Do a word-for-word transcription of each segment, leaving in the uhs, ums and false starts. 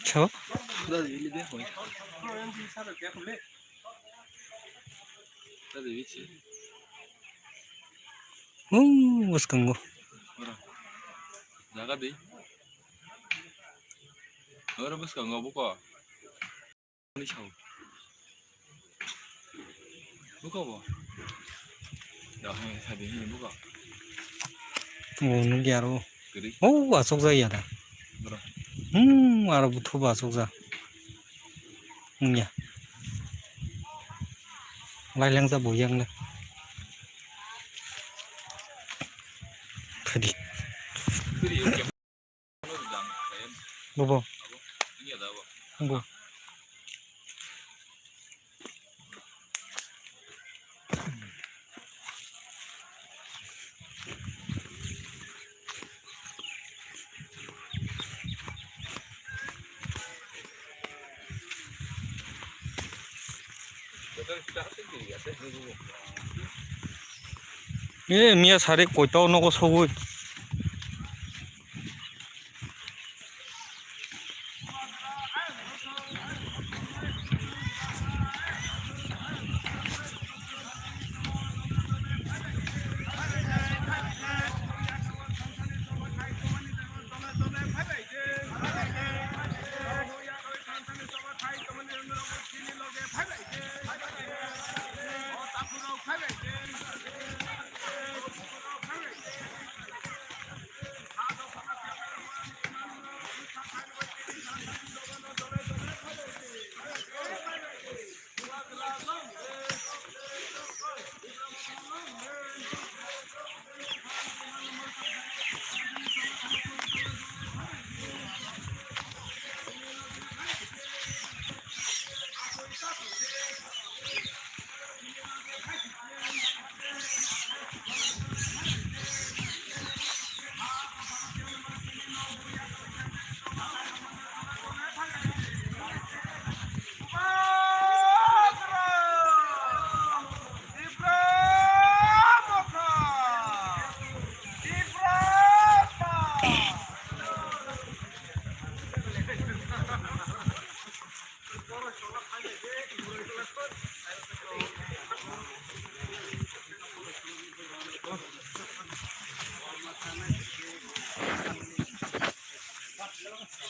Cho? Huu, bwskango. Jaga di. Oro bwskango buko. Ani sao. Buko bo. Da, he, sadi, he, buko. Oh, nugya aro. Kiri. Oh, asok jaya da. Bro. Hmm, aro buthu ba asok ja. Nugya. Lai lang ja bo yang le. Kiri. Kiri, oke. Bobo. Bo. E, miya sari koito nogo sogwi.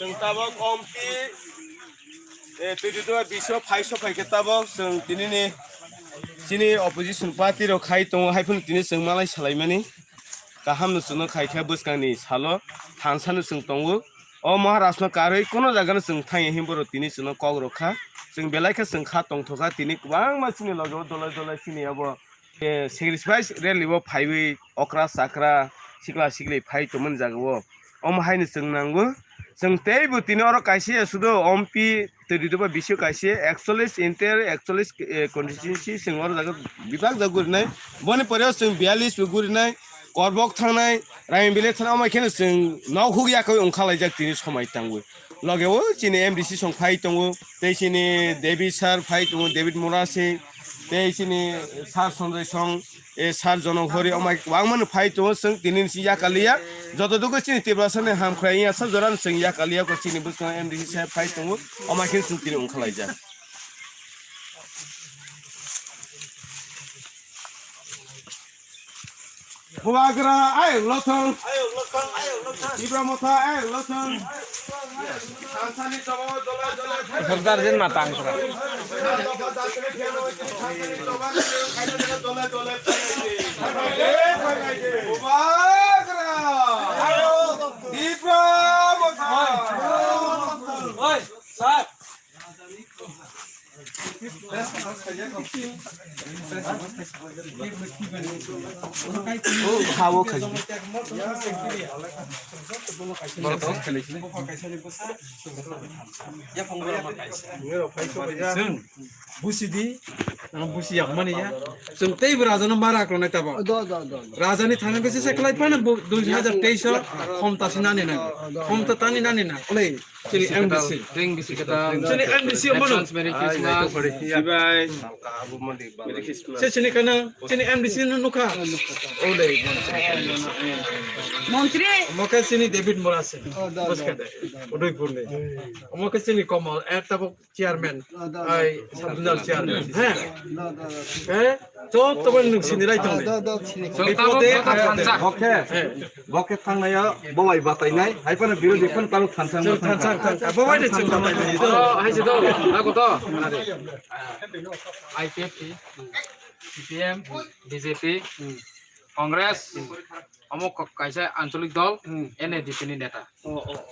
Chwng tabok ompi, eh, twi twi twi biso phai so phai khe tabok chwng tinini chini opposition party rok khai tongo, hai phano tini chwng malai salaimani kaham no chwngno khai khe bwskangni salo thansa no chwng tongo. O Maharaj no karwi kuno jaga no chwng thangya himborok tini chwngno kok rok kha, chwng belai khe chwng kha tongthokha tini kwbangma chini loge o dolai dolai chini abo. Sacrifice rally o phaiwi okra chakra sikla sikli phai tongmani jaga o. Omo haino chwng nango. Chwng teibo tini oro kaisa ya sudo ompi twi duduba bisio kaisa ekchollish inter ekchollish, eh, constituency chwng oro jaga bibak jaga gurinai. Boni pore o chwng biyallish bo gurinai. Korbok thangnai, Raimbilai thangnai, omo kheno chwng nok huk yakhai wngkhalaijak tini somai tangwi. Loge o chini M D C song phai tongo, tei chini David sir phai tongo, David Murasing, tei chini sir Sanjay song, e sir Jonok Hori, omai kwbangma no phai tongo, chwng tini ni si yakaliya. Joto dugo chini Tiprasa ni hamkrai ya sa jora no chwng yakaliya ko chini bwskango M D C sir phai tongo, omai khe chwng tini wngkhalaijak. Bubagra ayuk lothong. Tipra Motha ayuk lothong. Sansani tobo dole dole. Sardar din matang sura. Bubagra. Tipra Motha. Oi, sir. Chwng busi di, ang busi yakmani ya. Chwng teibo raja no mara kwrwnai tabok. Raja ni thani bisi se kwlai phano bo dui hajar teis o khomta si nani nani. Khomta tani nani na. Olei. Chini M D C. Ring bisi kwtal. Chini M D C omo no. Advance Merry Christmas. Sibai. Merry Christmas. Se chini kana, chini M D C no nukha. O le. Montri. Omo khe chini David Murase. Bwskang de. Udaipur ni. Omo khe chini Komal, eh, tabuk chairman. Ai, sub-zonal chairman. He? He? Joto bai nwng sini lai tong di. Bipode, bipode. Bokhe, bokhe thangnaya, bo bai batainai, hai phano birodhi phano tamo thansa wngma thansa, thangkha. Thansa, thangkha. Bo bai de chwng batainai. Oro, hai se do, nago to. I P F T, C P M, B J P, Congress, omo kok kaisa ancholik dol, N A D P ni neta.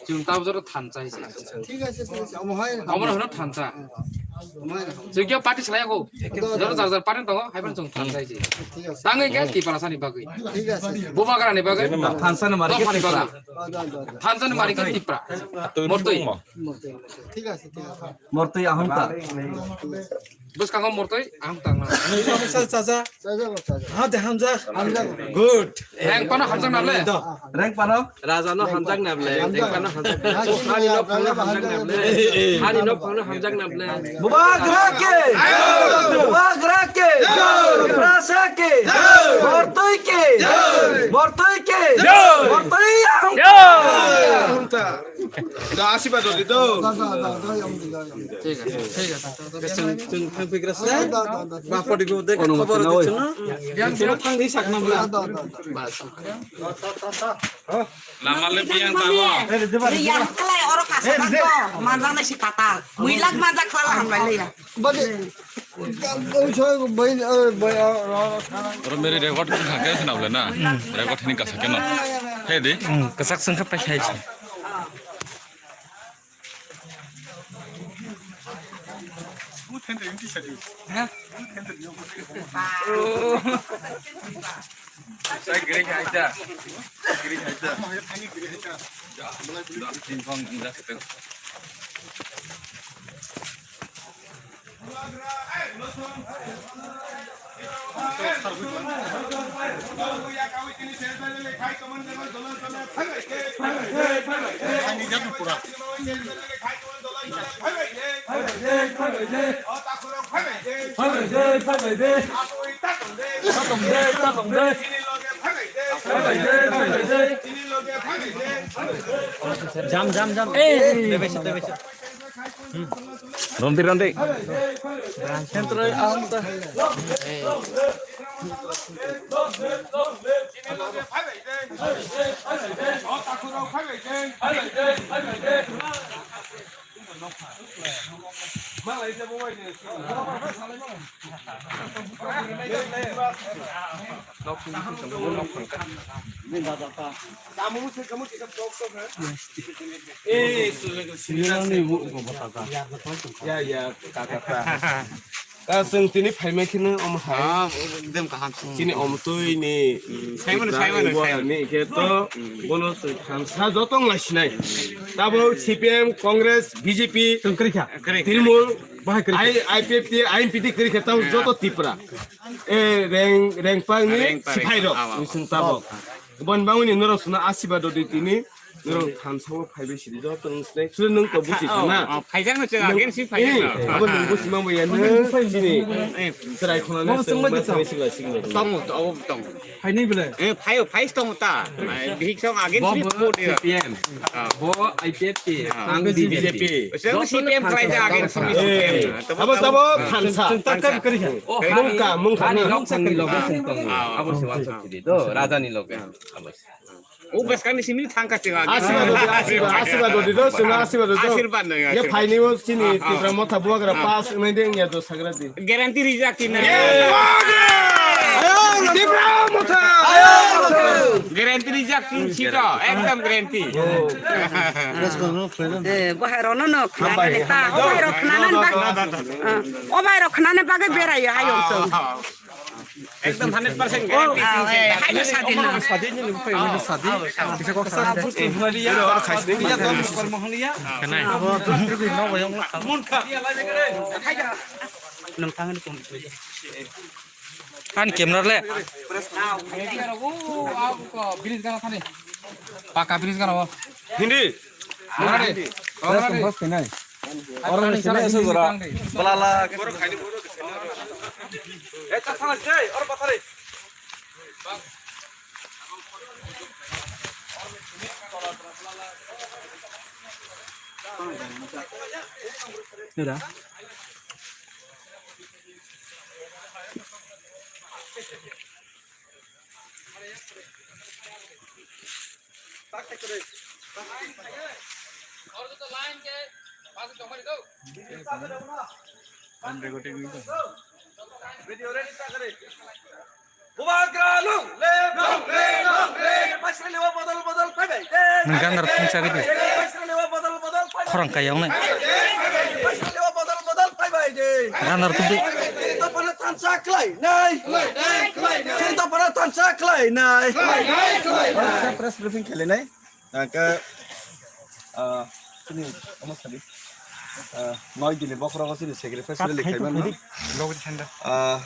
Chwng tabuk joto thansa hai se. Thik ase, thik ase. Omo hai. Omo no hwno thansa. Omo hai. Chwng khe party salai ko. Joto jar jar party tongo, hai phano chwng thansa hai se. Thik ase. Tangwi khe Tiprasa ni bagwi. Thik ase. Bubagra ni bagwi. Thansa ni mari khe Tipra. Thansa ni mari khe Tipra. Mortwi. Thik ase, thik ase. Mortwi ahung ta. Bwskango mortwi ahung ta. Chacha. Chacha, chacha. Ha de hamjak. Hamjak. Good. Reng pano hamjak na ble. Reng pano? Raja no hamjak na ble. Reng pano hamjak na ble. Hani no phangno hamjak na ble. Hani no phangno hamjak na ble. Bubagra ke! Bubagra ke! Tiprasa ke! Mortwi ke! Mortwi ke! Mortwi ang! Da, asibad rw di do. Thik ase, thik ase. Chwng, chwng thang phi gra se. Ba podi bo de khobor di chwng. Yang chwng thang di sak nam la. Bas. Lama le biang tamo. Yang khlai oro kasa bang ko. Manjang na si katal. Muilak manjak khlala hamlai le ya. Bade. Oro mere record khe khakhe swnam le na. Record hini kasa keno. He di. Kasak sengkha pai khai. Jam, jam, jam. Eh, Rondi, rondi. Ya, ya, kaka, kaka. Ka chwng tini phaima kheno omo hai. Ah, ekdom kaham. Chini omtwi ni, mm, Saimano, Tipra Saimano, Saimano. Ni khe to, mm, bono chwng thansa joto wng lai sinai. Tabuk C P M, Congress, B J P, chwng kwrwi kha. Kwrwi. Trinamool, bahai kwrwi kha. I, I P F T, I N P T kwrwi kha, tabuk joto Tipra. Eh, reng, rengpang ni siphai rok, ah, ah, ah. Wisung tabuk. Bon bangwi ni norok suna asibad rw di tini. Norok thansa o phaibai sidi joto nung sinai. Suri nung to busi khana. Oh, oh, phaijak no chwng again si phaijak no. Eh, abo nung busi mang ya nung sini. Eh. Chwrai khona nung sini ma thani sila sini. Tongo, to, abo tongo. Phaini bele. Eh, phaio, phais tongo ta. Ai, bihik song again si vote ya. C P M. Ah. Bo I P F T. Ah. Ang B J P. Song C P M khlai ja again si. Eh. Abo tabo thansa. Mungka, mungka. Ani nok ni loge sing tongo. Ah. Abo si wansok sidi do, raja ni loge. Abo si. O bwskang ni simi thang kha chwng. Asirwad rw di, asirwad, asirwad rw di, do, chwngno asirwad rw di, do. Asirwad nang, ya, asirwad. Phaini o chini, ah, ah, Tipra Motha Bubagra, ah, pass wngnai de wngya do sagra di. Guarantee rijak tin na. Tipra Motha! Guarantee rijak tin sito, ekdom guarantee. Eh, bo hai rono no, khna ta, o bai rok khna nan ba. Ah, o bai rok khna nan ba ge berai ya, ayo, so. Ah, ah. Ekdom hundred percent guarantee. Oh, eh, hai na sadi na. Sadi ni lupa yang sadi. Bisa kok sadi. Nung thangan ni pun. Kan camera le. Paka bridge gana. Hindi. Ora ni sini asa jora. Balala. Eh, tak salah sih, orang pathari. Sudah. Nung gandar thumsa gidi. Khorang kayong nai. Gandar thumdi. Chini tapana thansa khlai nai. Chini tapana thansa khlai nai. Press briefing khele nai. Nangka, ah, chini, omo sadi. Ah, noi dini bokhorogo chini sacrifice rally khaimani. Ah,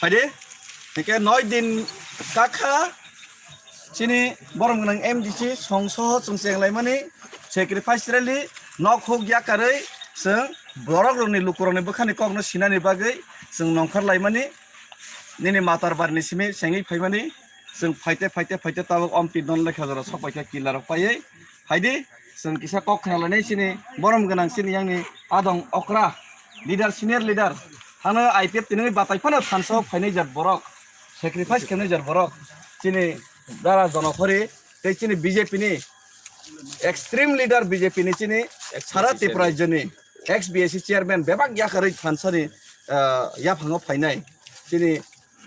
phaidi, hingke noi din kakha, chini borom gwnang M D C songsoho chwng chenglaimani sacrifice rally nok huk yakarwi chwng borok rokni lukurokni bwkhani kokno sinani bagwi chwng nongkhor laimani nini matar barni simi chengwi phaimani chwng phaite phaite phaite tabuk ompi don lekha jora sok paikha kila rok paiwi phaidi chwng kisa kok khna lainai chini borom gwnang chini yang ni adong okra leader senior leader hano I P F tinwi batai phano thansa o phainai jat borok sacrifice khainai jat borok chini dara jonokhori tei chini B J P ni extreme leader B J P ni chini sara Tipra rajyoni ex B S C chairman bebak yakarwi thansani, ah, yaphango phainai chini,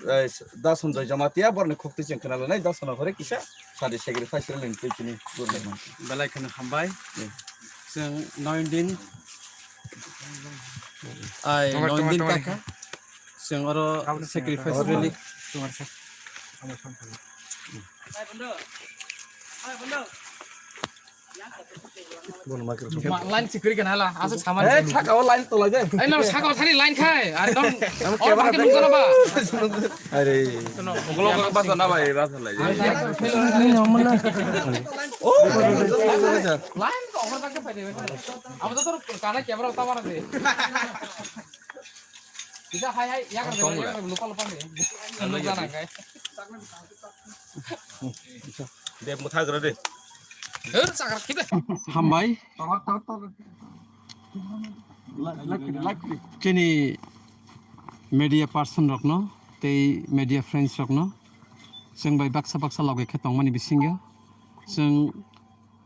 eh, Da Sanjoy Jamatia borni khukti chwng khna lanai Da Sana hore kisa sadi sacrifice rally twi chini gurlai man. Belai kheno hambai. Hmm. Chwng noi din, ai, noi din kakha. Chwng oro sacrifice rally. Line sikri kan hala, asuk sama. Eh, saka o line tolai de. Eh, no, saka o thani line khai. Are dong. Or camera bhai nung jana ba. Are. Ulo ko basa na bhai, basa lai. Oh, line ko over tak phai de. Abo to tor kana camera uta mara de. Bisa hai hai, ya kan, ya kan, lupa lupa de. Nung jana khai. De, motha gra de. Her, sakar khide. Hambai. Chini media person rokno, tei media friends rokno, chwng bai baksa baksa loge khe tongmani bisingo, chwng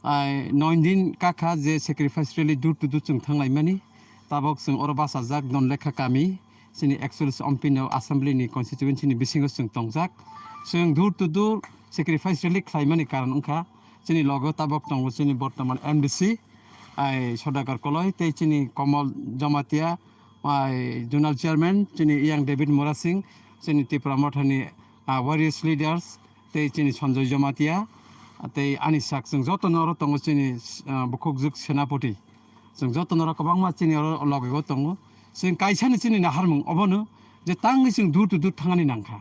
Ai, noi din kakha je sacrifice rally door to door chwng thanglaimani, tabok chwng oro bachajak Donlekha kami, chini ekchollish M P no assembly ni constituency ni bisingo chwng tongjak. Chwng door to door sacrifice rally khlaimani karon wngkha, chini logo tabok tongo chini bortoman M D C, ai, Sodagar Koloi, tei chini Komol Jamatia, ai, zonal chairman, chini Yang David Murasing, chini Tipra Mothani, ah, various leaders, tei chini Sanjoy Jamatia, tei ani sak chwng jotono oro tongo chini, ah, bukhukjwk Senapati. Chwng jotono oro kwbangma chini oro logego tongo. Chwng kaisani chini naharmung obono je tangwi chwng door to door thangani nangkha.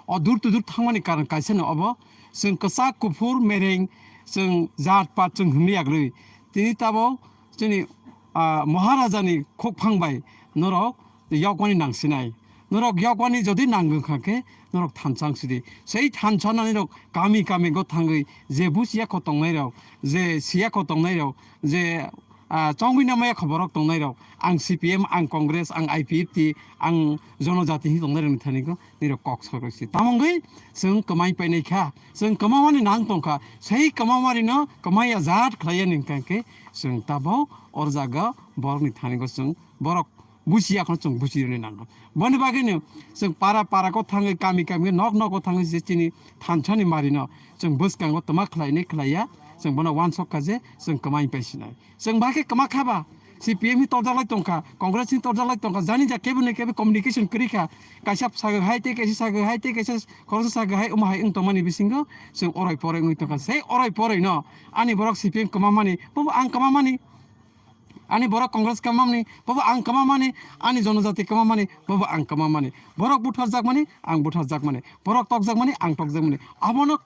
O door to door thangmani karon kaisano obo, chwng kwchak kuphur mereng chwng jat pat chwng hwnwi yagrwi. Tini tabok chini, ah, Maharajani khukphang bai norok yokmani nangsinai. Norok yokmani jodi nangwng kha khe norok thansa wng sidi. Sei thansa nanirok kami kami go thangwi je busiya kho tongnairok, je siya kho tongnairok, je, ah, chongwi namaya kho borok tongnairok, ang C P M, ang Congress, ang I P F T, ang Jonojati hin tongnairokni thani go nirok kok soroi si. Tamo wngwi chwng kwmai painai kha, chwng kwmamani nang tong kha, sei kwmamarino kwmai ya jat khlaiya ning kha khe chwng tabok or jaga borokni thani go chwng borok busiya khno chwng busi rwni nang kha. Boni bagwino chwng para para ko thangwi kami kami nok nok ko thangwi je chini thansani marino chwng bwskango twma khlainai khlaiya chwng bono uansuk kha je chwng kwmai pai sinai. Chwng bahai khe kwma kha ba, C P M ni torjak lai tong kha, Congress ni torjak lai tong kha, jani ja kebo ni kebo communication kwrwi kha, kaisa sago hai tei kaisa sago hai tei kaisa khoroksa sago hai omo hai wng tongmani bisingo chwng orai porai wngwi tong kha. Sei orai porai no ani borok C P M kwma mani, bobo ang kwma mani, ani borok Congress kwma mani, bobo ang kwma mani, ani jonojati kwma mani, bobo ang kwma mani, borok butharjak mani, ang butharjak mani, borok tokjak mani, ang tokjak mani, abono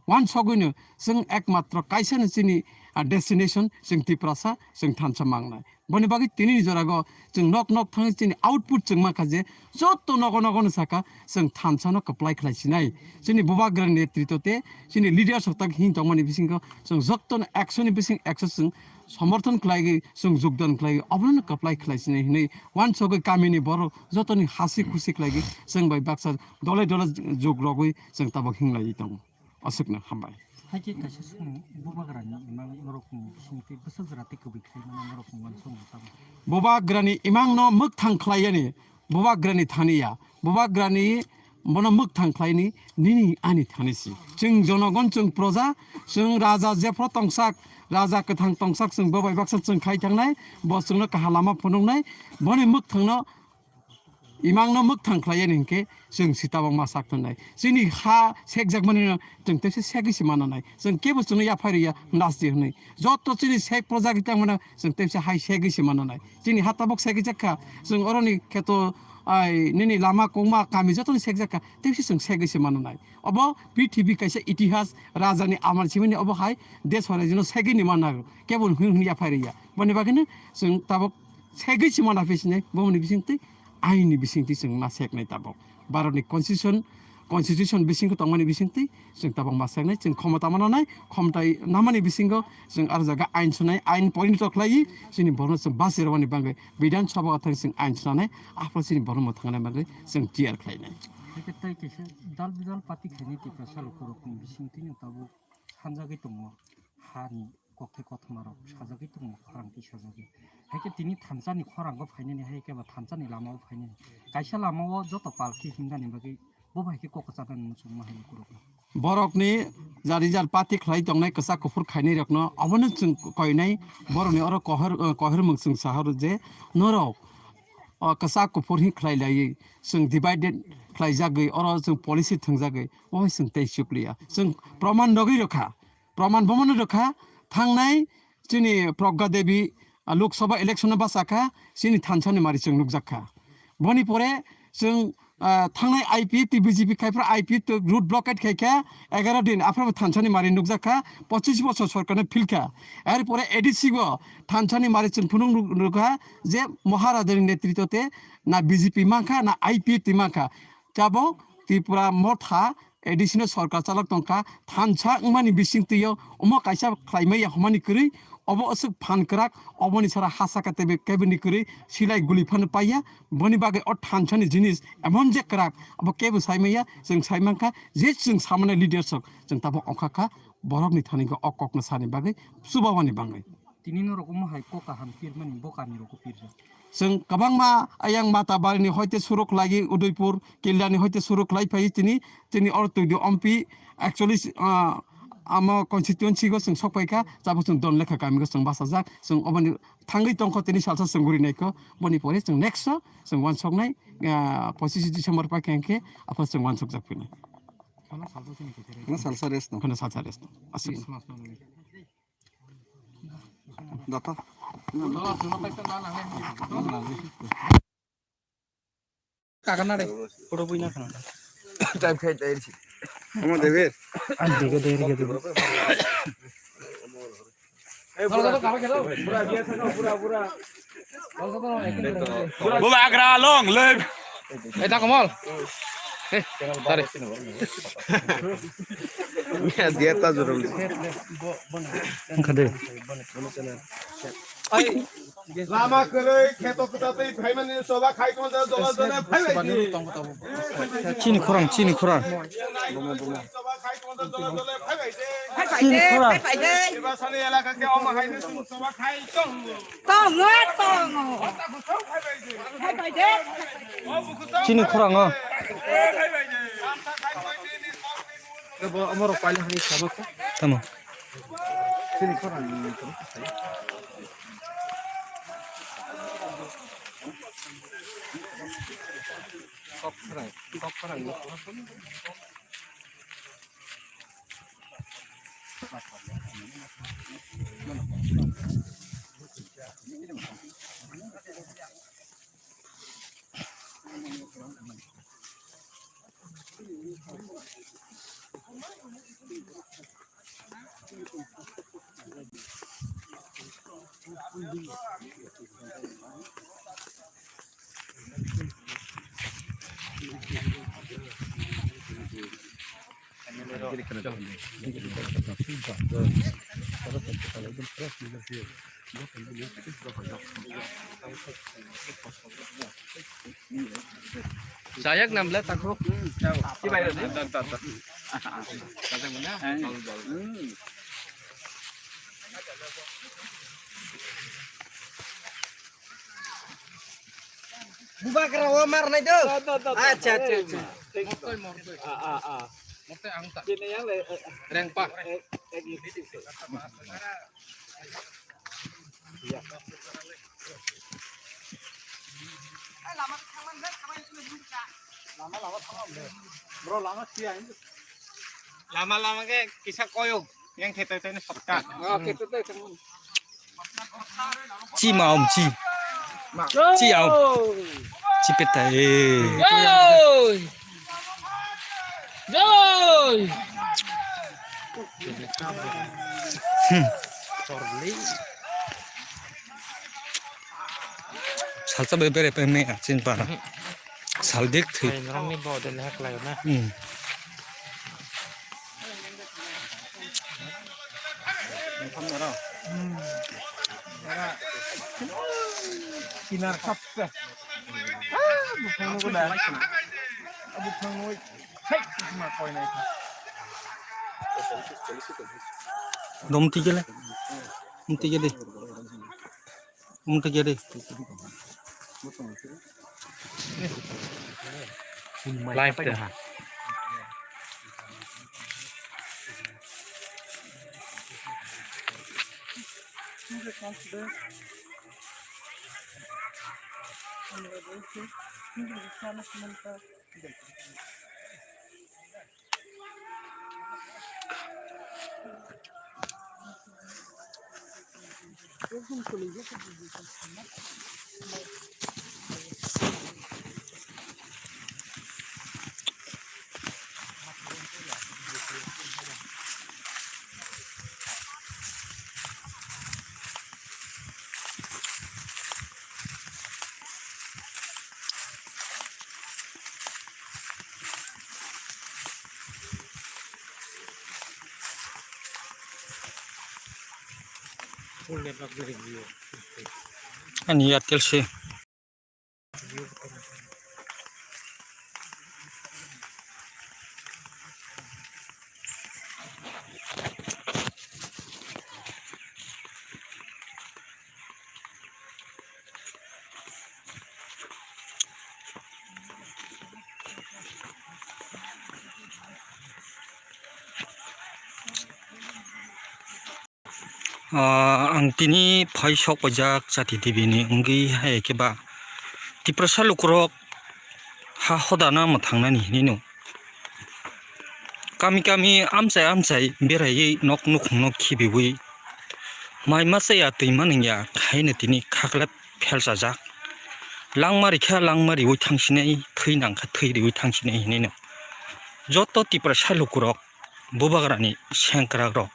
uansugwino chwng ekmatro kaisa no chini a destination, chwng Tiprasa, chwng thansa mangnai. Boni bagwi tini ni jorago chwng nok nok thangwi chini output chwng mankha je joto nogo nogo no saka chwng thansa no kwplai khlai sinai. Chini bubagra ni netritw te chini leaders rok tak hing tongmani bisingo chwng joto no ekso ni bising ekso chwng somorthon khlaiwi chwng jogdan khlaiwi obono kwplai khlai sinai hinwi wansogwi kami ni borok joto ni hasi khusi khlaiwi chwng bai baksa dole dole jog rogwi chwng tabok hinglaiwi tongo. Aswkno hambai. Hai khe kaisa songmung, bubagrani imang norokni bisingtwi bwsajra tei kwbwi khlai mano norokni uansukmung tamo? Bubagrani imangno mwkthang khlaiyani, bubagrani thaniya, bubagrani bono mwkthang khlaini nini ani thani si. Chwng jonogon, chwng proja, chwng raja jephru tongsak, raja kwthang tongsak, chwng bo bai baksa chwng khai thangnai, bo chwngno kaham lama phunuknai, boni mwkthangno imangno mwkthang khlaiyani hinkhe chwng si tabok ma sak tongnai. Chini ha sekjakmani no chwng tebse segwi se mananai. Chwng kebo chwngno yaphai rwya nasdi hwnwi. Joto chini sek projak tangmano chwng tebse hai segwi se mananai. Chini ha tabok segwi jakha, chwng oroni kheto ai nini lama kongma kami jotoni sekjakha, tebse chwng segwi se mananai. Obo prithibi kaisa itihas rajani amal simini obo hai desh horai jino segwi ni manna kebo hwnwi hwnwi yaphai rwya. Boni bagwino chwng tabok segwi se mana phi sinai, bomoni bisingtwi, ain ni bisingtwi chwng ma seknai tabok. Bharat ni constitution, constitution bisingo tongmani bisingtwi chwng tabok ma seknai, chwng khomota mananai, khomtai namani bisingo chwng aro jaga ain sunai, ain porinito khlaiwi chini borno chwng basi rwmani bagwi Bidhan Sabha o thang chwng ain sunanai, aphuru chini borno mwthangna bagwi chwng tiyar khlainai. Hai khe tei kaisa dal bidal party khainai Tiprasa lukurokni bisingtwino tabuk sanjagwi tongo, hani kokthai kothoma rok sajagwi tongo, khorang tisajagwi. Hai khe tini thansa ni khorang o phainani, hai khe ba thansa ni lama o phainani. Kaisa lama o joto palki himnani bagwi bo bai khe kok kwchajani muchungma hai lukurok no. Borok ni jari jar party khlai tongnai kwchak kuphur khainai rok no obono chwng koinai, borok ni oro kohor, eh, kohor mung chwng sahoro je norok, o kwchak kuphur hin khlai laiwi chwng divided khlai jagwi oro chwng policy thwngjagwi o hai chwng tei chukliya. Chwng proman rogwi rokha. Proman bomono rwkha, thangnai chini Pragya Devi, ah, Lok Sabha election no bachakha, chini thansani mari chwng nukjakha. Boni pore chwng, ah, thangnai I P F tei B J P khai phra I P F tei road blockade khaikha, egaro din, aphuru thansani mari nukjakha, pochis bochor sorkarno philkha. Er pore A D C go thansani mari chwng phunuk nuk-, nukha je Maharajani netritw te na B J P mankha, na I P F tei mankha. Tabok Tripura Motha A D C no sorkar chalok tongkha, thansa wngmani bisingtwio omo kaisa khlaimaya hwnmani kwrwi, obo aswk phan kwrak, oboni sara ha saka teibo keboni kwrwi silai guli phano paiya, boni bagwi o thansani jinis emon je kwrak, abo kebo saimaya, chwng saimankha, je chwng samani leaders rok, chwng tabok ongkha kha, borokni thani o kokno sani bagwi chubamani bagwi. Tini norok omo hai kok kaham pirmani bo kami rokgo pirjak. Chwng kwbangma ayang Matabari ni hoite suru khlai Udaipur, Kildani hoite suru khlai phai tini, tini or twi di ompi actually, ah, amo constituency go chwng sok phai kha, jabo chwng don lekha kami go chwng bachajak, chwng oboni thangwi tongkho tini salsa chwng guri naikho, boni pore chwng next o chwng wansoknai, ah, pochis December pa khe hwnkhe aphuru chwng wansokjak phino. Kheno salsa rest no. Kheno salsa rest no. Aswk. Christmas no. Dato. Kakan na de. Photo bui na khana. Time khai time si. Ama debe. An dege dege dege. Bubagra long live. Eta Komol. Eh, tare. Dia ta jurung. Engkade. Lama kwrwi kheto kwtatwi phaimani choba khai tongja jola jone phaibai di. Chini khorang, chini khorang. Chini khorang. Tongo, tongo. Chini khorang o. Tamo. Sayak nam le takho. Bubagra o mar nai do. Acha, acha, acha. Mortoi, mortoi. Ah, ah, ah. Mortoi ang ta. Sini yang le. Rengpa. Iya. Lama, lama thango, bro. Lama, lama siya, ini. Lama, lama ke kisa koyo, yang kheto tene shortcut. Oh, kheto tene. Chi ma om chi. Chi om. Chi peta e. Joi! Joi! Hmm. Salsa be bere pe me chin pa. Saldik thi. Rongni bo de lehak layo na. Hmm. Kinar khap. Ah, buphang no da. Buphang no. Hai, ma koi nai. Dom tigele. Dom tigele. Umtwkhe de. Live de ha. Ani Airtel se. Ah, ang tini phai sok paijak Jati Devi ni wngwi hai khe ba Tiprasa lukurok ha hodana mwthangnani hinwi no kami kami amchai amchai beraiwi nok nukhung no khibiwi mai masa ya twi manwng ya khaino tini khaklep phelchajak. Langma rikha langma riwi thangsinai, thwi nangkha thwi riwi thangsinai hinwi no joto Tiprasa lukurok bubagrani sengkrakrok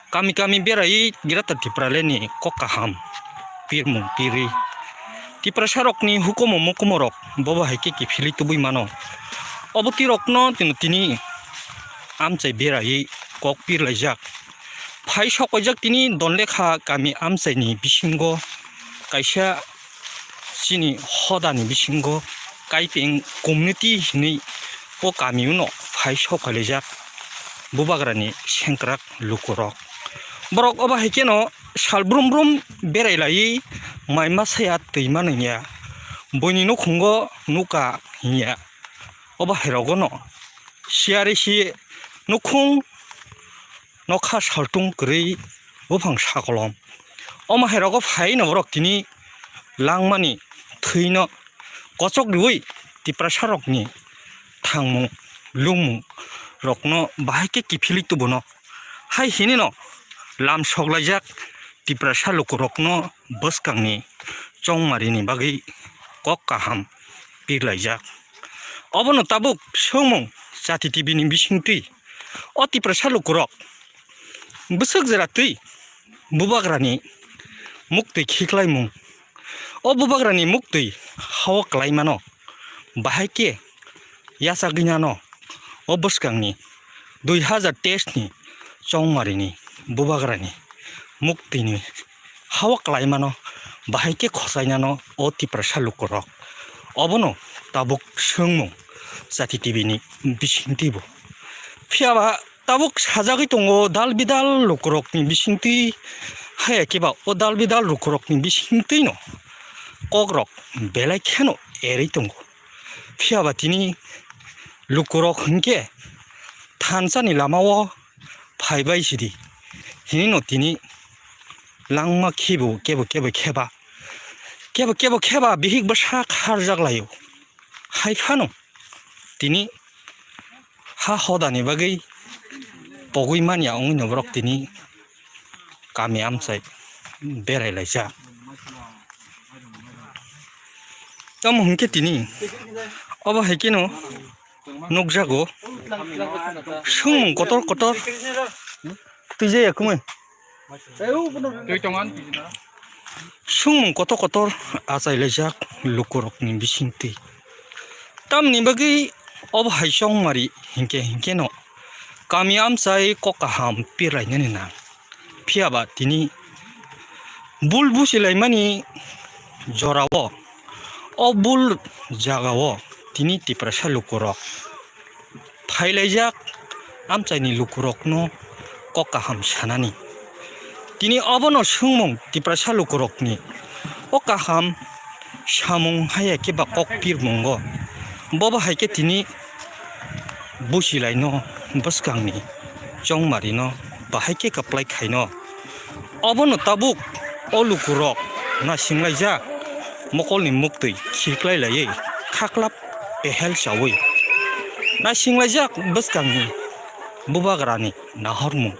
kami kami beraiwi Greater Tipraland ni kok kaham pirmung pirwi Tiprasarokni hukumu mukumurok bobo hai khe kiphilwi tubui mano. Obo twi rokno tini amchai beraiwi kok pirlaijak. Phai sok paijak tini Donlekha kami amchaini bisingo kaisa chini hodani bisingo Kaipeng community hinwi o kami uno phai sok phailaijak bubagrani sengkrak lukurok. Borok obo hai kheno sal brum brum berai laiwi mai masa ya twi manwng ya buini nukhungo nukha hinya. Obo hai rogo no siyari si nukhung nokha saltung kwrwi buphang sakolom. Omo hai rogo phai no borok tini langmani thwino kochok riwi Tiprasa rokni thangmung lungmung rokno bahai khe kiphilwi tubuno. Hai hinino lam soklaijak Tiprasa lukurokno bwskangni chongmarini bagwi kok kaham pirlaijak. Obono tabuk swngmung Jati T V ni bisingtwi o Tiprasa lukurok bwswk jera twi bubagrani muktwi khiklaimung. O bubagrani muktwi hao kwlaimano bahai khe yachagwi nano o bwskangni dui hazar teis ni chongmarini bubagrani muktwini hao kwlaimano bahai khe khosainano o Tiprasa lukurok. Obono tabuk swngmung Jati T V ni bisingtwibo. Phiya ba tabuk sajagwi tongo dal bidal lukurokni bisingtwi, haya khe ba o dal bidal lukurokni bisingtwino kokrok belai kheno erwi tongo. Phiya ba tini lukurok hinkhe thansani lamao phaibai sidi hinino tini langma khibo kebo kebo kheba, kebo kebo kheba bihik bwsa kharjak laio. Hai phano tini ha hodani bagwi pogwi manya wngwi no borok tini kami amchai berai laijak. Tamo hinkhe tini obo hai kheno nukjago swngmung kotor kotor twijaya kwmwi. Swngmung kotor kotor achai laijak lukurokni bisingtwi. Tamni bagwi obo hai chongmari hinkhe hinkhe no kami amchai kok kaham pirlainani nang. Phiya ba tini bul busilaimani jorao, o bul jagao tini Tiprasa lukurok phailaijak amchaini lukurokno kok kaham sanani. Tini obono swngmung Tiprasa lukurokni o kaham samung haya khe ba kok pirmungo. Bobo hai khe tini busilaino bwskangni chongmarino bahai khe kwplai khaino. Obono tabuk o lukurok naisinglaijak mokolni muktwi khiklai laiwi khaklap pehel chawi naisinglaijak bwskangni bubagrani nahormung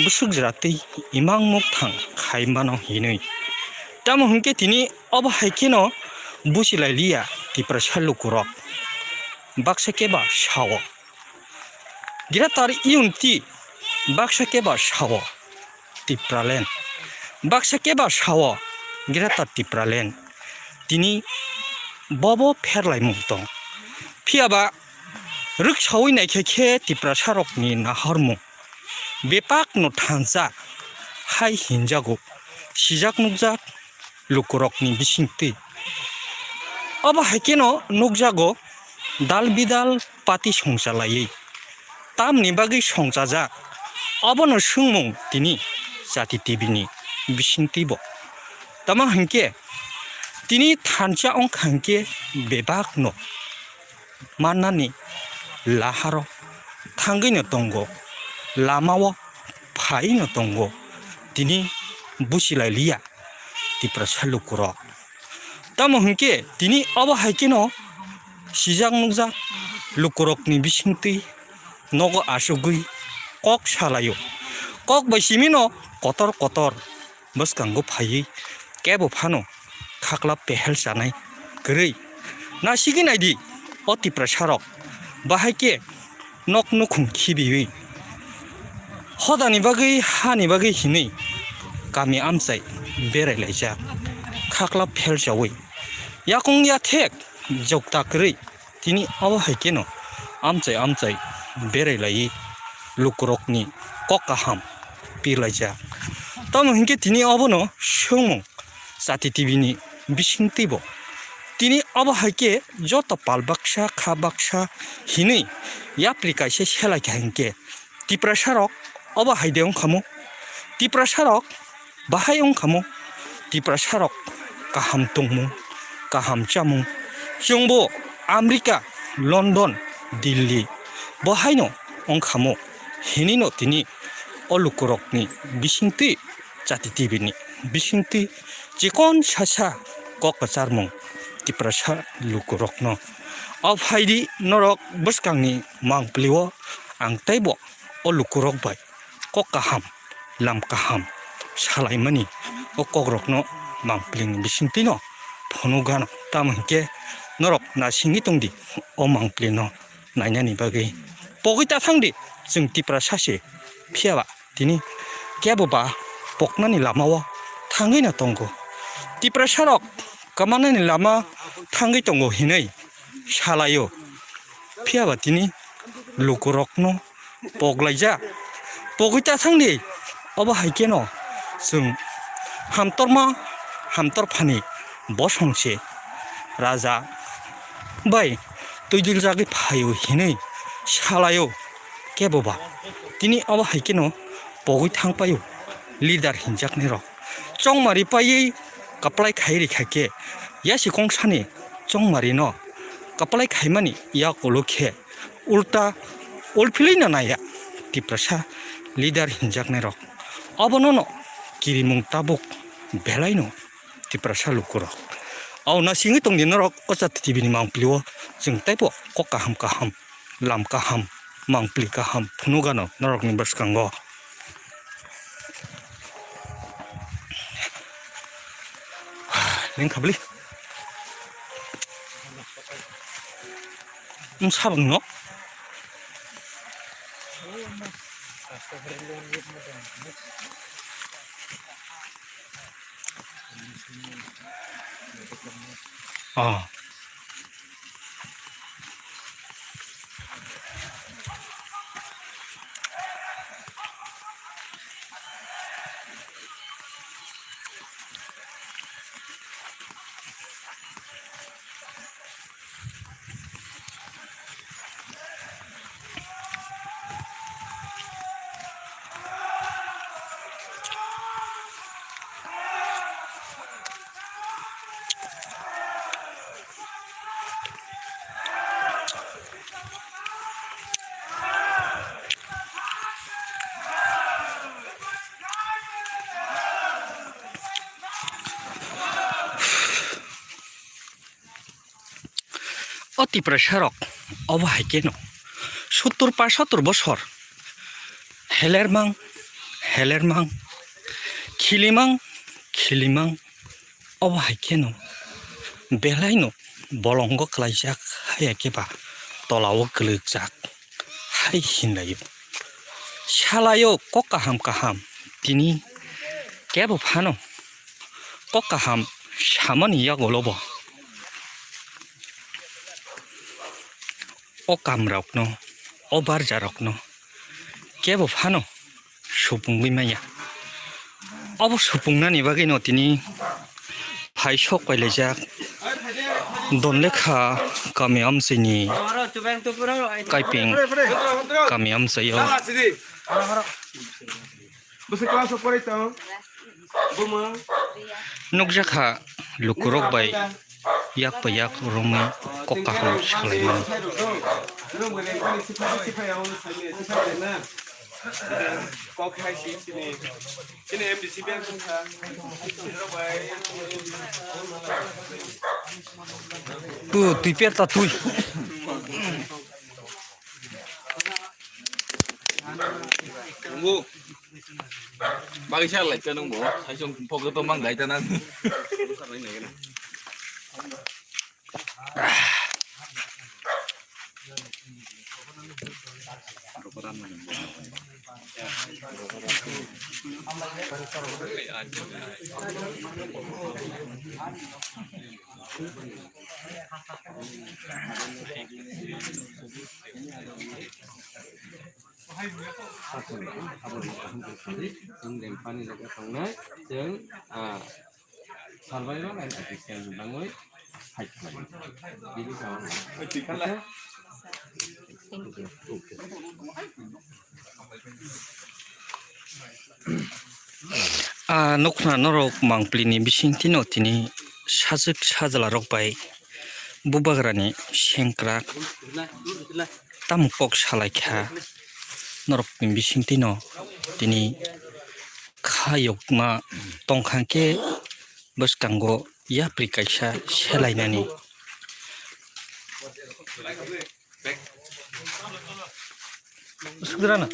bwswk jwra twi imang mukthang khai mano hinwi. Tamo hinkhe tini obo hai kheno busilailiya Tiprasa lukurok. Baksa khe ba sao Greater Unity, baksa khe ba sao Tipraland, baksa khe ba sao Greater Tipraland. Tini bobo pherlaimung tong. Phiya ba rwksaui naikhe khe Tiprasarokni nahormung bebakno thansa hai hinjago, sijak nukjak lukurokni bisingtwi. Obo hai kheno nukjago dal bidal party songchalaiwi. Tamni bagwi songchajak, obono swngmung tini Jati T V ni bisingtwibo. Tamo hinkhe tini thansa wngkha hinkhe bebakno mannani laharo thangwino tongo, lamao phaino tongo, tini busilailiya Tiprasa lukurok. Tamo hinkhe tini obo hai kheno sijak nukjak lukurokni bisingtwi nogo achugwi kok salaio. Kok bai simino kotor kotor bwskango phaiwi kebo phano khaklap pehel chanai kwrwi. Nasigwi naidi o Tiprasarok bahai khe nok nukhung khibiwi hodani bagwi hani bagwi hinwi kami amchai berai laijak khaklap phelchawi yakung yathek jokta kwrwi. Tini obo hai kheno amchai amchai berai laiwi lukurokni kok kaham pirlaijak. Tamo hinkhe tini obono swngmung Jati T V ni bisingtwibo. Tini obo hai khe joto pal baksa kha baksa hinwi yapri kaisa selaikha hinkhe Tiprasarok obo hai de wngkhamu. Tiprasarok bahai wngkhamu, Tiprasarok kaham tongmung, kaham chamung. Chwngbo America, London, Delhi bo haino wngkhamu hinino tini o lukurokni bisingtwi Jati T V ni bisingtwi chikon sasa kok kwcharmung Tiprasa lukurokno. O phaidi norok bwskangni mangpilio ang teibo o lukurok bai kok kaham, lam kaham salaimani o kokrokno mangpilini bisingtwino phunukgano. Tamo hinkhe norok nasingwi tongdi o mangpilino nainani bagwi. Pogwi ta thangdi, chwng Tiprasa se, phiya ba tini kebo ba poknani lamao thangwi no tongo. Tiprasa rok kwmanani lama thangwi tongo hinwi salaio. Phiya ba tini lukurokno pok laijak. Pogwi ta thangdi, obo hai kheno chwng hamtorma hamtorphani bosong se raja bai twidiljagwi phaio hinwi salaio kebo ba. Tini obo hai kheno pogwi thang paio leader hinjaknai rok. Chongmari paiwi kaplai khai rikha khe yasi kongsani chongmarino kaplai khaimani yak ulo khe ulta ulphilwi no naiya Tiprasa leader hinjaknai rok. Obono no kirimung tabuk belaino Tiprasa lukurok. Au na singwi tongdi norok o Jati T V ni mangpili o chwng teibo kok kaham kaham, lam kaham, mangpili kaham phunugano norokni bwskango. Lengkha bwli. Wng sabang no. Ah. O Tiprasa rok obo hai kheno sottur pasotur bosor helermang helermang khilimang khilimang obo hai kheno belaino bolongo kwlaijak haiya khe ba tolao kwlwkjak hai hinlaio. Salaio kok kaham kaham tini kebo phano kok kaham samani yagulo bo o kamrokno, o barjarokno kebo phano supungwi manya. Obo supungnani bagwino tini phai sok pailaijak Donlekha kami amchaini Kaiping kami amchaio. Bwswk class o porai tong? Bumung? Nukjakha lukurok bai yak bai yak romwi kok kaham salaimani. Kok hai si chini, chini M D C bank wngkha. Tu, twi per ta twi. Nunggu. Bagwi sa lai ka nungbo. Sai song pok to mang gai ta nang. Chwng Rempani loge tongnai, chwng, ah, survival and efficiency bangwi fight khlai. Bini karon. Thank you. Ah, nukna norok mangpili ni bising tino tini sajwk sajla rok bai bubagra ni sengkrak tamo kok salai kha norok ni bising tino tini khayokma tongkha khe bwskango yapri kaisa selainani. Sugrana.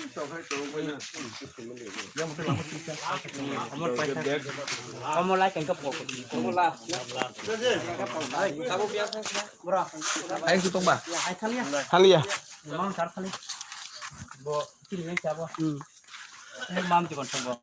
Hai su tongba. Halia. Mang sar khali. Bo kiri yang siapa? Hmm. Ini mam tu kon tongbo.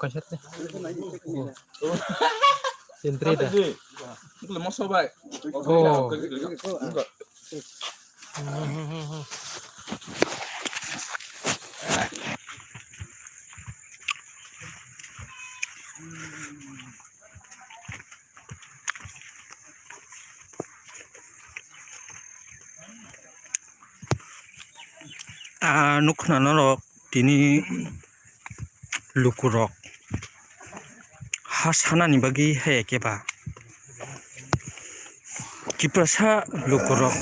Kaisa te. Sentry da. Moso bai. Oh. Ah, nukna norok tini lukurok ha sanani bagwi haya khe ba Tiprasa lukurok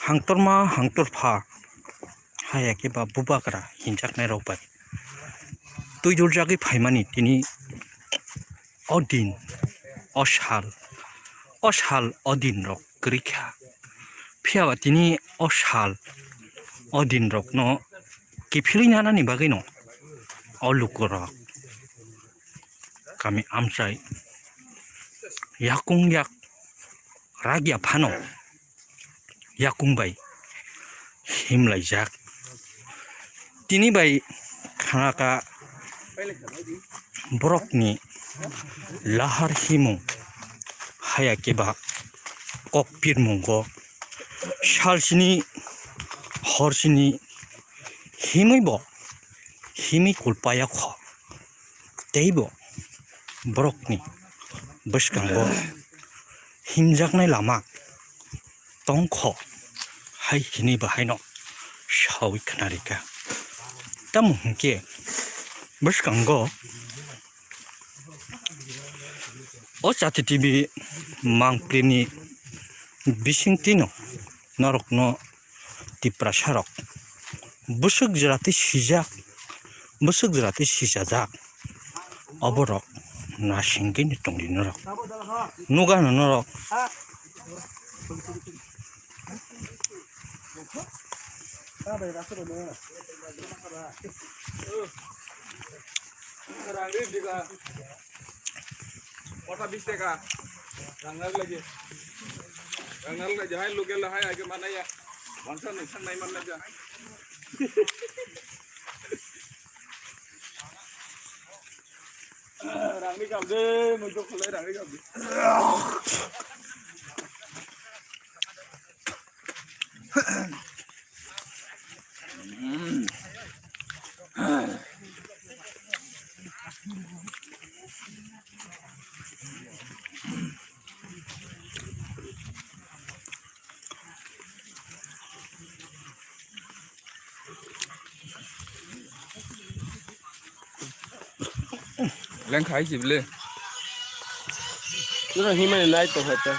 hangtorma hangtorpha haya khe ba bubagra hinjaknai rok bai twi duljagwi phaimani tini o din, o sal, o sal o din rok kwrwi kha. Phiya ba tini o sal o din rok no kiphilwi nanani bagwi no o lukurok kami amchai yakung yak rak ya phano yakung bai himlaijak. Tini bai khanaka borokni lahar himung haya khe ba kok pirmungo salsini horsini himwi bo himwi kulpaya kho. Teibo borokni bwskango himjaknai lama tongkho hai hinwi bahaino sawi khnarikha. Tamo hwnkhe bwskango o Chati T V mangprini bisingtwino norokno Tiprasarok bwswk jwra tei sijak, bwswk jwra tei sijajak, oborok nasingkhe tongdi norok. Nukano norok. Kota bis taka. Rang narwk lai di. Rang narwk lai di. Hai local hai age manaya. Bangsa nungsa nai manaya. Rang ni kam de, mui to khulai rang ni kam de. Leng khai si bile. Nuro himani nai to hota.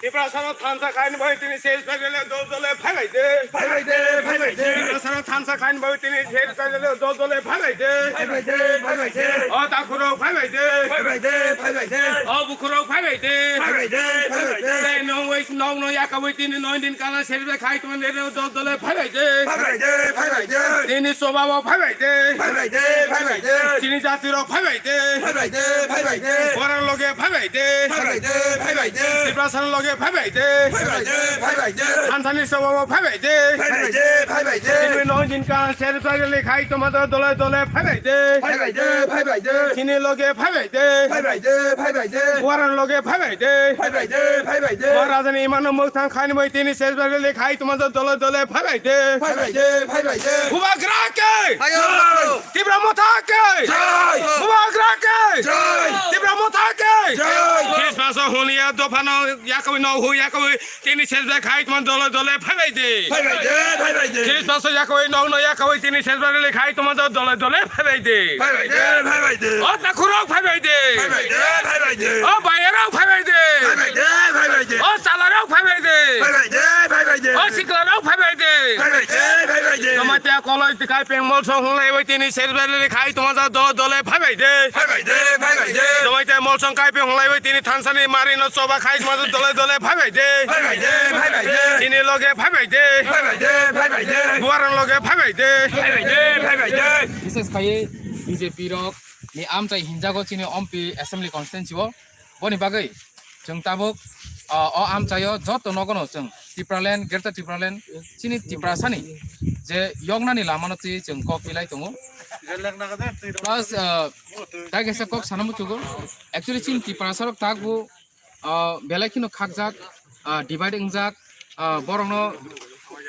Tiprasano thansa khaini bai tini ses bai le dol dole phai bai de. Phai bai de, phai bai de. Tiprasano thansa khaini bai tini ses bai le dol dole phai bai de. Phai bai de, phai bai de. O takhuro phai bai de. Phai bai de, phai bai de. O bukhuro phai bai de. Phai bai de, phai bai de. Sei nong wei nong no yaka wei tini noin din kala ses bai khai tong de dol dole phai bai de. Phai bai de, phai bai de. Tini sobabo phai bai de. Phai bai de, phai bai de. Tini jatiro phai bai de. Phai bai de, phai bai de. Boran loge phai bai de. Phai bai de, phai bai de. Tiprasano loge phai bai de. Phai bai de, phai bai de. Thansani sobabo phai bai de. Phai bai de, phai bai de. Tini noin din kala ses bai le khai tong de dole dole phai bai de. Phai bai de, phai bai de. Tini loge phai bai de. Phai bai de, phai bai de. Boran loge phai bai de. Phai bai de, phai bai de. Boran Imano mwthang khaini bai tini sesbar le khai tuma dole dole phaibai de. Phaibai de, phaibai de. Bubagra ke. Jai. Tipra Motha ke. Jai. Bubagra ke. Jai. Tipra Motha ke. Jai. Christmas o hulia dophano yakawi no hu yakawi tini sesbar khai tuma dole dole phaibai de. Phaibai de, phaibai de. Christmas o yakawi no no yakawi tini sesbar le khai tuma dole dole phaibai de. Phaibai de, phaibai de. O takhurok phaibai de. Phaibai de, phaibai de. O bayarok phaibai de. Phaibai de, phaibai de. O chalarok phaibai de. Phaibai de, phaibai de. O siklarok phaibai de. Phaibai de, phaibai de. Tamatia koloi tikai pengmol song hunglai bai tini sesbar le khai tuma dole dole phaibai de. Phaibai de, phaibai de. Tamatia mol song kai peng hunglai bai tini thansani mari no choba khai tuma dole dole phaibai de. Phaibai de, phaibai de. Chini loge phaibai de. Phaibai de, phaibai de. Buaran loge phaibai de. Phaibai de, phaibai de. Bises khai B J P rok ni amchai hinjago chini Ompi Assembly Constituency o. Boni bagwi chwng tabuk, ah, o amchaio joto nogono chwng Tipraland, Greater Tipraland, chini Tiprasani je yoknani lamano twi chwng kok pilai tongo. Plus, ah, tai kaisa kok sana muchugo. Actually, chini Tiprasarok tabuk, ah, belai kheno khakjak, ah, divide wngjak, ah, borokno,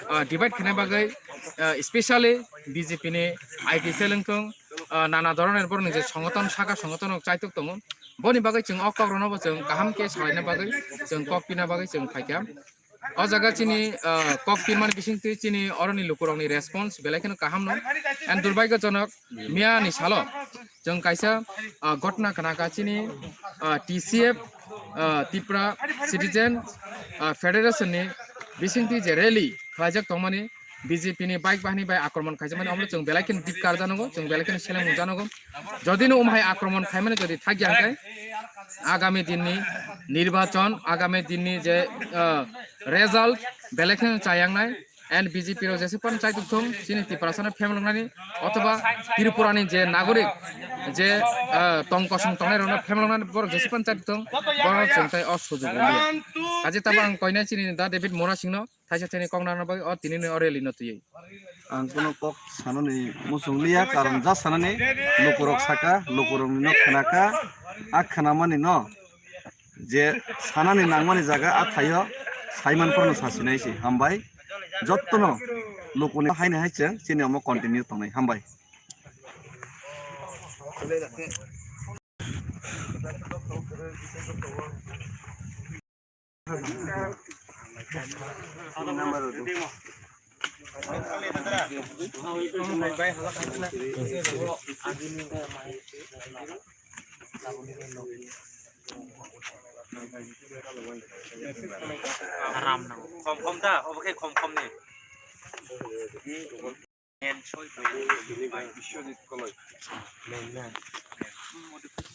ah, divide khaina bagwi, ah, specially B J P ni I T cell wngthung, ah, nana dhoronor borokni je songoton, saka songoton rok chaitok tongo. Boni bagwi chwng o kok rokno bo chwng kaham khe salaina bagwi chwng kok pina bagwi chwng phaikha. O jaga chini, ah, kok pinmani bisingtwi chini oroni lukurokni response belai kheno kaham no. And durbhagyojonok miya ni salo chwng kaisa, ah, ghotna khna kha chini, ah, T C F, ah, Tipra Citizen, ah, Federation ni bisingtwi je rally khlaijak tongmani, B J P ni bike bahini bai akromon khaijak mani, omo chwng belai kheno dik kar janogo, chwng belai kheno seleng janogo. Jodi no umhai akromon khaimani jodi thakya hwnkhe, agami dinni nirbachon, agami dinni je, ah, result belai kheno chayangnai. And B J P rok jesa pan chaitok thung, chini Tiprasano phemloknani othoba Tripurani je nagorik je, ah, tong kosong tongnai rokno phemloknani borok jesa pan chaitok thung, borok chwng tai o sujuk rwliya. Kaje tabo ang koinai chini Da David Mora Singno thaisa thani kok narwkna bagwi o tinini o rally no twiwi. Ang kuno kok sanani muchung liya, karon ja sanani lukurok saka, lukurokni no khwnaka, a khwnamani no je sanani nangmani jaga a thaio saiman phano sasinai se. Hambai. Jottono lukuni haini hai chwng chini omo continue tongnai. Hambai. Aram nango. Khom khom ta, obo khe khom khom ni. Biswajit Koloi.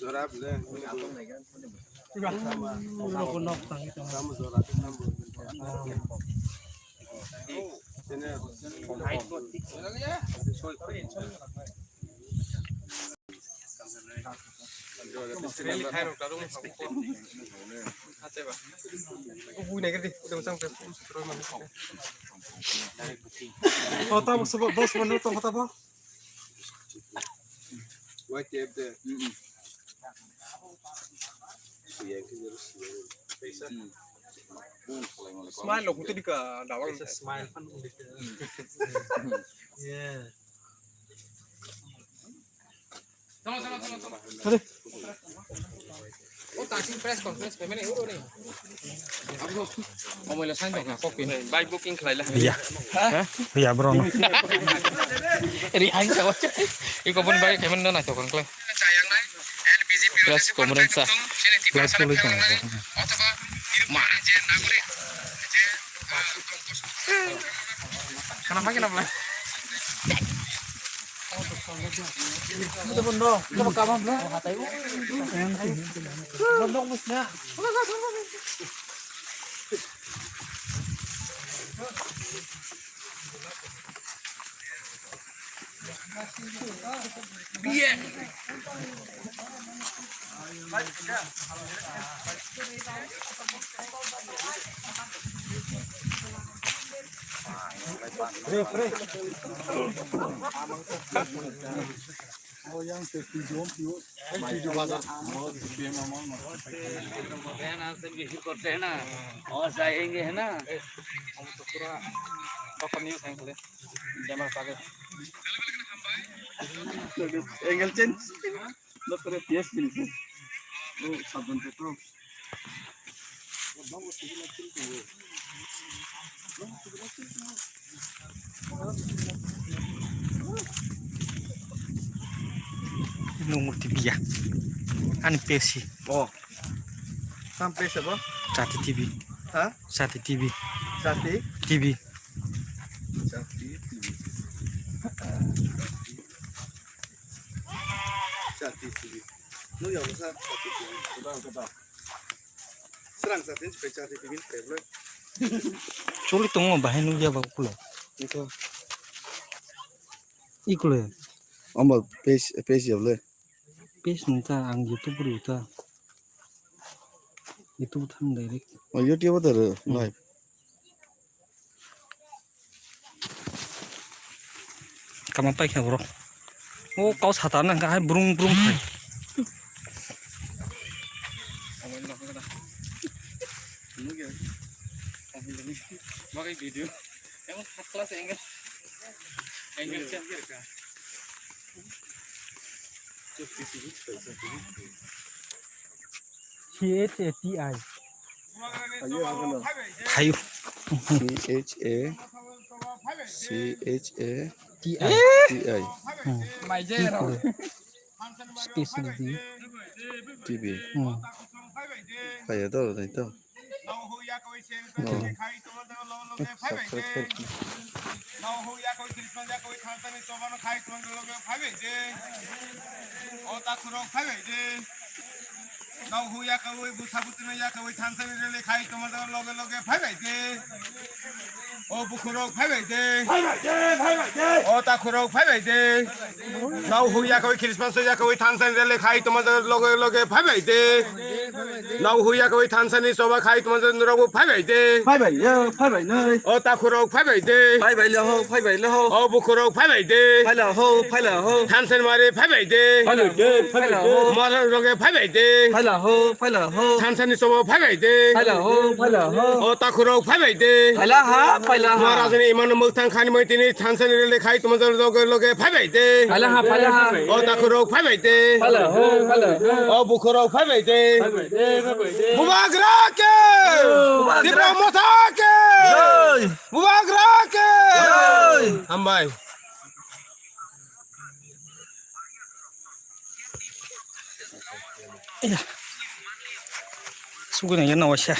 Jora bole. Tamo jora, tamo. Hota bo sabo dos minute to hota bo. Smile lo kutu dika dawang. Smile pan. Yeah. Are. O ta sing press conference payment e uro ni. Abo, omoila sign dok na, kok pin. Bike booking khlai la. Iya. Ha? Iya, bro. Ri ang sa wacha. Iko pun bike payment na na chokon kle. Press conference sa. Press conference sa. Ma. Kana makin apa? Yang se video, video, video bazar. Korte hai na, se bihir korte hai na, aur jayenge hai na. Angle change. No, pero pies, pies. Oh, sabon tu. Nung murti biya. Ani pesi. Oh. Sam pesi apa? Sati T V. Ha? Sati T V. Sati? T V. Sati T V. Sati T V. Nung yang sa Sati T V. Kedal, kedal. Serang sa tin spek chati timin peble. Choli tongo bahai nukya ba ukulo. Ito. Ikulo. Amba page, page yable. Page nungta ang YouTube ri uta. YouTube thang direct. Oh, YouTube ta re, live. Kama paikha borok. O kau sata nang ka hai brung brung khai. Bagai video. Yang first class angle. Angle check. C H A T I. Thayu. C H A, C H A T I. T I. Hmm. Space di. T V. Hmm. Kaya to, to. O takhurok phaibai de. Nokhu yakawi bwsa bwtwino yakawi thansani rele khai tongma loge loge phaibai de. O bukhurok phaibai de. Phaibai de, phaibai de. O takhurok phaibai de. Nokhu yakawi Christmas yakawi thansani rele khai tongma loge loge phaibai de. Nokhu yakawi thansani soba khai tongma norok phaibai de. Phaibai ya, phaibai nai. O takhurok phaibai de. Phaibai le ho, phaibai le ho. O bukhurok phaibai de. Phaila ho, phaila ho. Thansen mari phaibai de. Phaila de, phaila ho. Mara roge phaibai de. Phaila ho, phaila ho. Thansen ni sobo phaibai de. Phaila ho, phaila ho. O takhurok phaibai de. Phaila ha, phaila ha. Maharaj ni iman mukthang khani moi tini thansen rele khai tuma loge loge phaibai de. Phaila ha, phaila ha. O takhurok phaibai de. Phaila ho, phaila ho. O bukhurok phaibai de. Phaibai de, phaibai de. Bubagra ke. Bubagra. Tipra Motha ke. Jai. Bubagra ke! Jai! Hambai. Iya. Suguna ya nawa sha.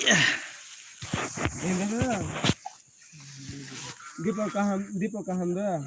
Iya. Dipo kaham, dipo kaham da.